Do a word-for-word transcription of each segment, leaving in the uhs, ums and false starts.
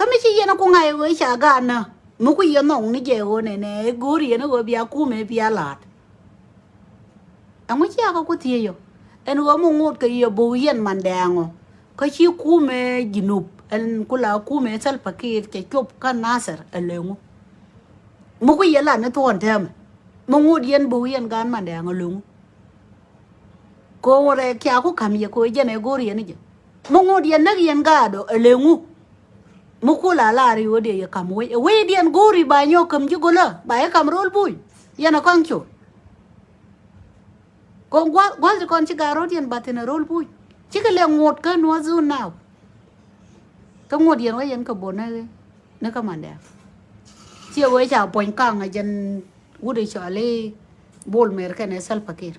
Mi ci yɛn ku ŋa̱c ɣöö ca gaat nä mi ku yɛ nhɔk ni jɛ ɣöö nɛnɛ go̱o̱r yɛn ɣöö bia kumɛ bia la̱a̱t. Ɛŋu cia kɛ ku thiec yɔ ɛn ɣöö mi ŋot kɛ yɛ bo̱o̱k yɛn mandɛ aŋɔ kä ci kumɛ Jinub ɛn ku la kumɛ Salva Kiir cɛ cop kä Nasir ɛ leŋu. Mi ku yɛ lat ni thuɔ̱ɔ̱n tɛmɛ mi ŋot yɛn bo̱o̱k yɛn gaat mandɛ aŋɔ leŋu. Ko̱o̱ŋ rɛɛ kiaku ka̱m yɛ ko̱o̱ŋ jɛn ɛ go̱o̱r yɛn jɛ. Mi ŋot yɛn näk yɛn gaatdɔ ɛ leŋu. Mi kul a lar i̱ ɣöö dee yɛ ka̱m wec ɛ wecdiɛn go̱o̱ri ba nyɔk käm ji̱ go̱lä ba yɛ ka̱m ro̱l buny. Yɛn ɛ kɔaŋ col. Ko̱o̱ŋ gua̱l gua̱l ti kɔn ci gaat ro̱l yɛn bath in ɛ ro̱l buny. Cikɛ lɛ ŋot kä nuɔ̱th zun naw. Kä ŋot yɛn wä yɛn kɛ bo̱n ni kä mandɛ. Ciɛ wee ca puɔ̱ny kaŋ a jɛn wut i̱ cɔal i̱ Bol Mer kɛnɛ Salva Kiir.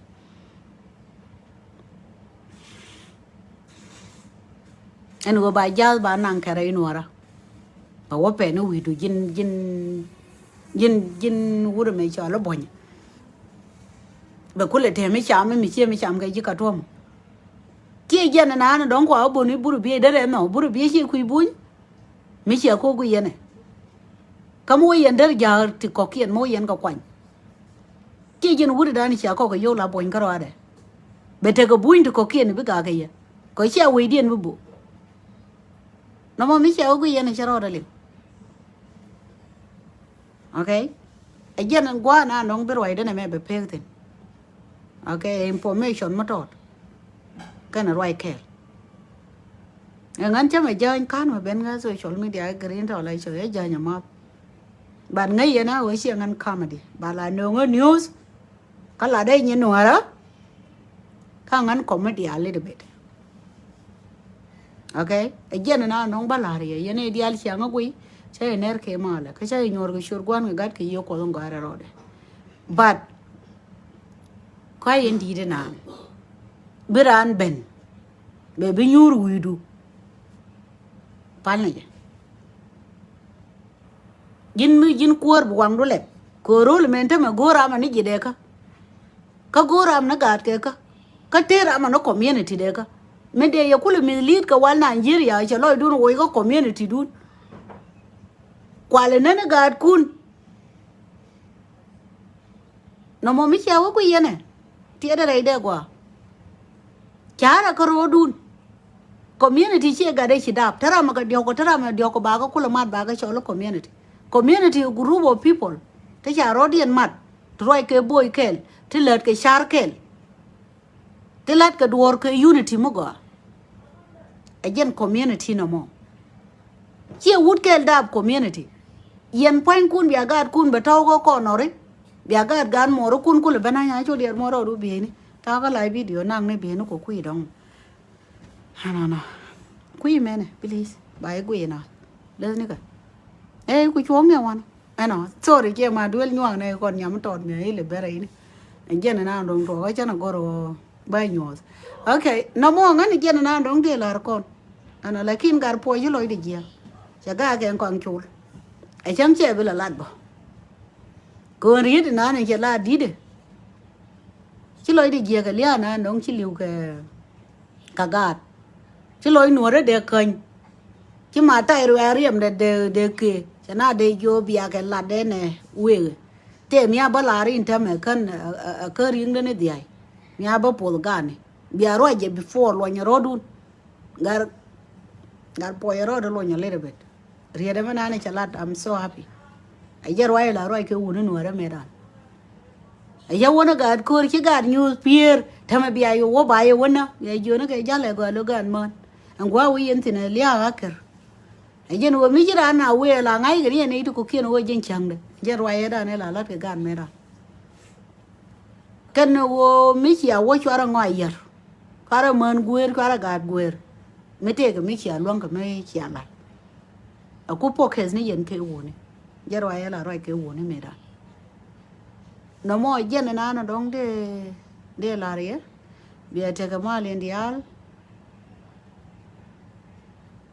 Ɛn ɣöö ba ja̱a̱th ba naŋ kɛ rɛy nuɔ̱ɔ̱rä. Bɛ wä pɛn i̱ wi̱i̱du ji̱n ji̱n ji̱n ji̱n wut ɛmɛ cɔal i̱ buɔ̱nyɛ. Bɛ kulɛ tɛm i̱ cam i̱ mi ciɛ mi cam kɛ ji̱ ka tuɔ̱m. Kiɛ jiɛn ɛn an dɔ̱ŋ kua wä bun i̱ bur i̱ biey derɛ ɛmɛ wä bur i̱ biey ci kui̱ buny. Mi ciɛ ko̱k i̱ yɛn ɛ kä mi wä yɛn der ja̱a̱r ti kɔ̱kiɛn mi wä yɛn kɛ kuany. Kiɛ jiɛn wut i̱ da̱a̱n i̱ cia kɔk kɛ yio̱w la buɔ̱ny kärɔaadɛ. Bɛ tekɛ buny ti kɔ̱kiɛn i̱ bi gak kɛ yɛ kɔ cia wecdiɛn bi bo̱o̱k. Nɔmɔ mi cia wä guic yɛn i̱ cä rɔɔdɛ liŋ. Okay. Ɛ jiɛn gua̱a̱ na nɔŋ bi ruacdä nɛmɛ bɛ pek thi̱n. Okay, information mi tɔt kɛnɛ ruac kɛɛl. Ɛ ŋän cä mɛ jäny ka̱n mɛ ben ŋä social media ɛ green tɔ la cɔ ɛ jäny ɛ math. But ŋäc yɛn a wee ciɛ ŋän comedy ba la nöŋä news. Kä la dee nyin nuäärä. Kä ŋän comedy a little bit. Okay. Ɛ jiɛn na nɔŋ bä la̱r yɛ yɛn i̱ diaal ciaŋ a guiy. Cä yɛ nɛr kɛ malɛ kä cä yɛ nyuɔr kɛ ciöt gua̱n kɛ gat kɛ yiëë kuɔth in gɔ̱a̱rɛ rɔɔdɛ. But kɔ̱a̱c in di̱i̱t inan bi raan ben bɛ bi nyuur wi̱i̱du. Pal ni jɛ. Ji̱n mi ji̱n kuäär bi waŋdu lɛp kɛ ro̱l mɛn tämɛ go̱o̱r ram ani ji̱ dee kä. Kä go̱o̱r ram ni gaat kɛ kä. Kä tëë ram ani community dee kä. Mi dee yɛ kulɛ mislead kɛ wal Nigeria cɛ lɔcdun woc kä community dun. Kualɛ neni gaatkun. Nɔmɔ mi cia wä kui̱ yɛnɛ tiɛtdɛ rɛy dee gɔaa. Ca̱rä kä ro̱o̱dun. Community ciɛ gat dee ci dap te ram kɛ diɔ̱k kɛ te ram kɛ diɔ̱k kɛ bakä kulɛ mat bakä cɔl i̱ community. Community group of people te ca rɔ̱diɛn mat ti ruac kɛ boy kɛl ti lät kɛ car kɛl. Ti lat kɛ duɔ̱ɔ̱r kɛ unity mi gɔaa. Ɛ jɛn community nɔmɔ. Ciɛ wut kɛɛl dap community. Yɛn pua̱nykun bia gaatkun bɛ tɔ̱w kä kɔn nɔri. Bia gaat gaat muɔɔrikun kulɛ ben a nya̱a̱ col yɛr muɔɔr rɔɔdu bieyni. Ta̱a̱ kä live video nak ni bieyni kɔ kui̱ dɔ̱ŋ. Anɔnɔ. Kui̱ mɛnɛ please ba i̱ guiy na. Läthnikɛ. Ɛ ku cuɔ̱ɔ̱ŋ ni wan. Ɛnɔ, sorry, kiɛ ma duel nyuak nɛ kɔn nyam tɔt mi a ilɛ bɛrɛ ini. Jɛn na dɔŋ tuɔk kä cɛn a gɔr ɣɔ bä nyuɔth. Okay, nɔmɔ ŋän jɛn na dɔŋ dee lar kɔn. Ɛnɔ, lakin gar puɔc ci lɔcdɛ jiɛ. Cɛ gak kɛ kɔaŋ col. Ɛ cäŋ cɛ bi la lat bä. Kɔn riet inan cɛ la di̱t. Ci lɔcdɛ jiɛ kɛ lia̱a̱ na dɔŋ ci li̱w kɛ Ka gaat. Ci lɔc nuɔ̱ɔ̱rä dee käny. Ci ma tay ruɛɛr riɛmdɛ dee dee kee cɛ na dee jiɔ biakɛ lat dee nɛ wëë. Tëë mi a bä la̱r in täämɛ kän ɛ kä ri̱ŋdä ni dhiay. Mi a bä puɔth gatni bia ruacɛ before luɔnyɛ rɔ̱dun. Gat gat puɔyɛ rɔ̱dä luɔnyɛ little bit. Riet ɛmɛ nani cɛ lat, I'm so happy. Ɛ jɛ ruac la ruac kɛ wuni nuɔrɛ mɛ dan. Ɛ jɛ wuni gaat ko̱r ci gaat nyuuth pier tämɛ bia yɛ wä ba yɛ wä na bia jiöni kɛ jalɛ gɔaa lo gaat män. Ɛn gua̱a̱ wi̱i̱ yɛn thin ɛ lia̱a̱ ɣa̱ kɛr. Ɛ jɛn wä mi ci raan na wëë la ŋa̱c kɛ ni yɛn i̱ ti ko̱kiɛn wä ji̱n cäŋdɛ. Jɛn ruac yɛ dan ɛ la lat kɛ gaat mɛ dan. Kɛn ɣöö mi cia wä cuarɛ ŋɔa yär. Cuarɛ män guëër cuarɛ gaat guëër. Mi tëëkɛ mi cia luäŋ kɛ mi cia lat. Ɛ ku focus ni yɛn kɛ wuni. Jɛ ruac yɛ la ruac kɛ wuni mi dan. Nɔmɔ jɛn inan ɔ dɔ̱ŋ dee dee lar yɛ. Biɛ tekɛ mal in diaal.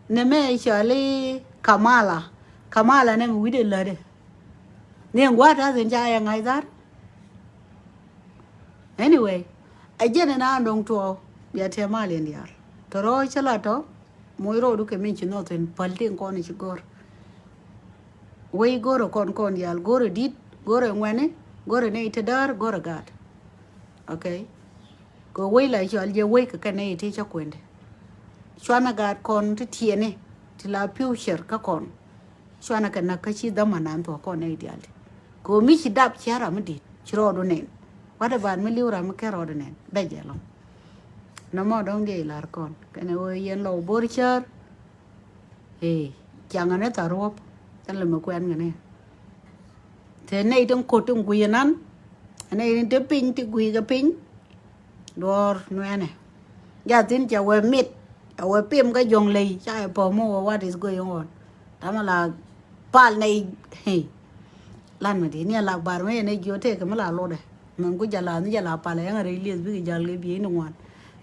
Nɛ mɛ cɔali Kamala. Kamala nɛ mi wi̱cdɛ lätdɛ. Ni ɛn gua̱a̱th ta̱thi̱n ca yɛ ŋa̱c dhar. Anyway, ɛ jɛn ɛn an dɔ̱ŋ tuɔɔk bia tɛm mal in diaal. Tɔ̱ rɔ̱ cä la tɔ̱ moc rɔɔdu kɛ min ci nhɔk thi̱n päl tin kɔn ci gɔ̱r. Wec go̱rɛ kɔn kɔn diaal, go̱rɛ di̱t, go̱rɛ ŋuɛ̈ni, go̱rɛ nɛy ti däär, go̱rɛ gaat. Okay. Kɛ wec la cɔal jɛ wec kɛ kɛn nɛy ti cä kuëndɛ. Cuanɛ gaat kɔn ti tiɛni ti la future kä kɔn. Cuanɛ kɛ näk kä ci dhamanan thuɔ̱k kɔn nɛy diaal ti. Kɛ mi ci dap ci ram mi di̱t ci rɔɔdu nɛn. What about mi li̱w ram mi kɛ rɔɔdu nɛn? Bɛ jɛ lɔŋ. Nɔmɔ dɔ̱ŋ diɛ ilar kɔn kɛnɛ wee yɛn lɔw bo̱r cär. Ee, ciaŋ ɛn ɛ tharuɔp. Thän lɛ mi kuɛn kɛ ni. Te nɛy tin ko̱t tin gui̱c ɛnan. Nɛy tin te piny ti gui̱c kɛ piny. Duɔ̱ɔ̱r nuɛnɛ. Ja thi̱n ca wee mit. Ca wee pim kä Jɔ̱ŋ ley ca ɛ pɔ̱m mi wee what is going on. Tamɛ la pal nɛy. Hey. Lan mi di ni a lak bar mi yɛn ɛ jiö tëëk mi la lotdɛ. Mɛn ku jɛ la ni jɛ la pal ɛ yɛn a rɛy lieth bikɛ jal kɛ biey ni ŋuan.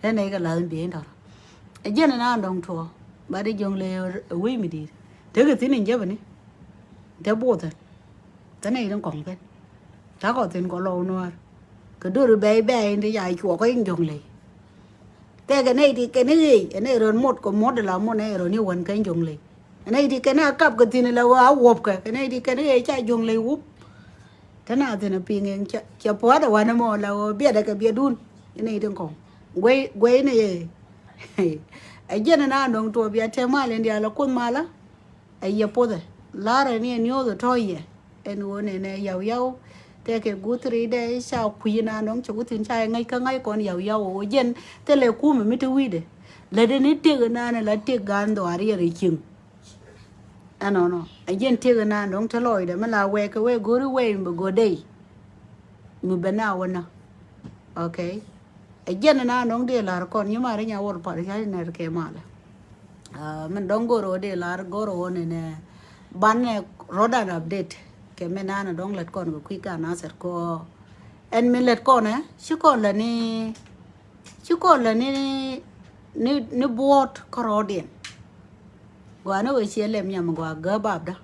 Lɛ nɛy kɛ la ni biey ni tɔr. Ɛ jiɛn ɛn an dɔ̱ŋ tuɔɔ. Ba di Jɔ̱ŋ ley ɛ wec mi di̱i̱t. Tekɛ thi̱n in jepɛ ni. Te buɔthɛ. Te nɛy tin kɔŋ kɛn. Takɔ thi̱n kɔ lɔw nuäär. Kɛ dori bɛy bɛy in ti ca cuɔk kɔ in Jɔ̱ŋ ley. Tɛkɛ nɛy ti kɛn i̱ ɣeec ɛn ɛ rɔn muɔt kɛ muɔt la muɔt nɛy rɔn i̱ wän kɛn Jɔ̱ŋ ley. Ɛn nɛy ti kɛn a kap kɛ thi̱n la ɣöö a wuɔpkɛ kɛ nɛy ti kɛn i̱ ɣeec ca Jɔ̱ŋ ley wup. Te na thi̱n a piŋ in cɛ pua̱t ɛ wanɛ mɔ la ɣöö biɛt ɛ kɛ biɛtdun. Ɛn nɛy tin kɔŋ guey guey ni yee. Ɛ jiɛn ɛn an dɔ̱ŋ tuɔɔ bia te mal in diaal ɛ kuoth malä. Ɛ yɛ puɔthɛ la̱rɛ ni ɛ niɔth ɛ tɔ̱ yɛ. Ɛn ɣöö nɛnɛ yaw yaw tɛkɛ guth ri dɛ ca kui̱ na nɔŋ cɛ wuthin ca ɛ ŋäc kä ŋa̱c kɔn yaw yaw ɣöö jɛn thilɛ kumɛ mi te wi̱i̱dɛ. Lät ɛn i̱ tëk ɛnan ɛ la tëk gan dhɔaar yɛ ri cieŋ. Ɛnɔnɔ ɛ jɛn tëk ɛnan nɔŋ te lɔcdɛ mi la wɛɛkɛ wee go̱ri wee mi bɛ go̱dɛy. Mi bɛ na wä na. Okay. Ɛ jiɛn ɛn an dɔ̱ŋ dee la̱r kɔn nyi mari nya wor pal ca nɛr kɛ malɛ. Min dɔ̱ŋ go̱r ɣöö dee la̱r go̱r ɣöö nɛnɛ banɛ rɔ̱dan update kɛ min an dɔ̱ŋ lät kɔn kɛ kui̱ ka nasɛr kɔ. Ɛn min lät kɔn ɛ ci kɔn lɛ ni ci kɔn lɛ ni ni ni buɔt kärɔɔdiɛn. Gɔaa ni wee ciɛ lɛm nyam gɔaa gä bapdä.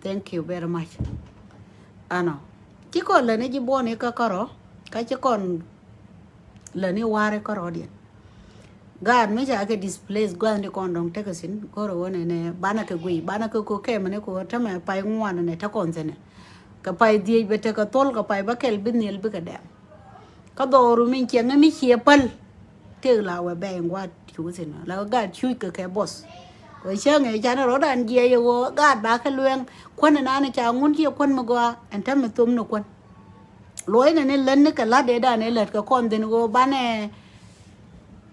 Thank you very much. Ɛnɔ ci kɔn lɛ ni ji̱ buɔni kä kärɔ kä ci kɔn lɛ ni wari kärɔɔdiɛn. Gaat mi ca kɛ displace gua̱thni kɔn dɔ̱ŋ tekɛ thi̱n go̱rɛ wä nɛnɛ banɛ kɛ guiy banɛ kɛ ko kɛmɛ ni ko tämɛ pay ŋuan nɛ te kɔn thi̱n. Kɛ pay dhiec bɛ tekɛ thol kɛ pay bä kɛl bi nhiel bikɛ dɛm. Kä dhɔru min ciɛŋä mi ciɛ päl. Tëëk la wɛ bɛy in gua̱a̱t cuku thi̱n la wɛ gaat cuc kɛ kɛ both. Wɛ cäŋ ɛ canɛ rɔ̱dan jiɛc ɛ wä gaat ba kɛ luɛŋ kuän ɛnan ca ŋun ciɛ kuän mi gɔaa ɛn tämɛ thom ni kuän. Luɔcnɛ ni lät ni kɛ la̱t dee dan ɛ lät kɛ kɔn dhin ɣöö banɛ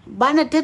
banɛ te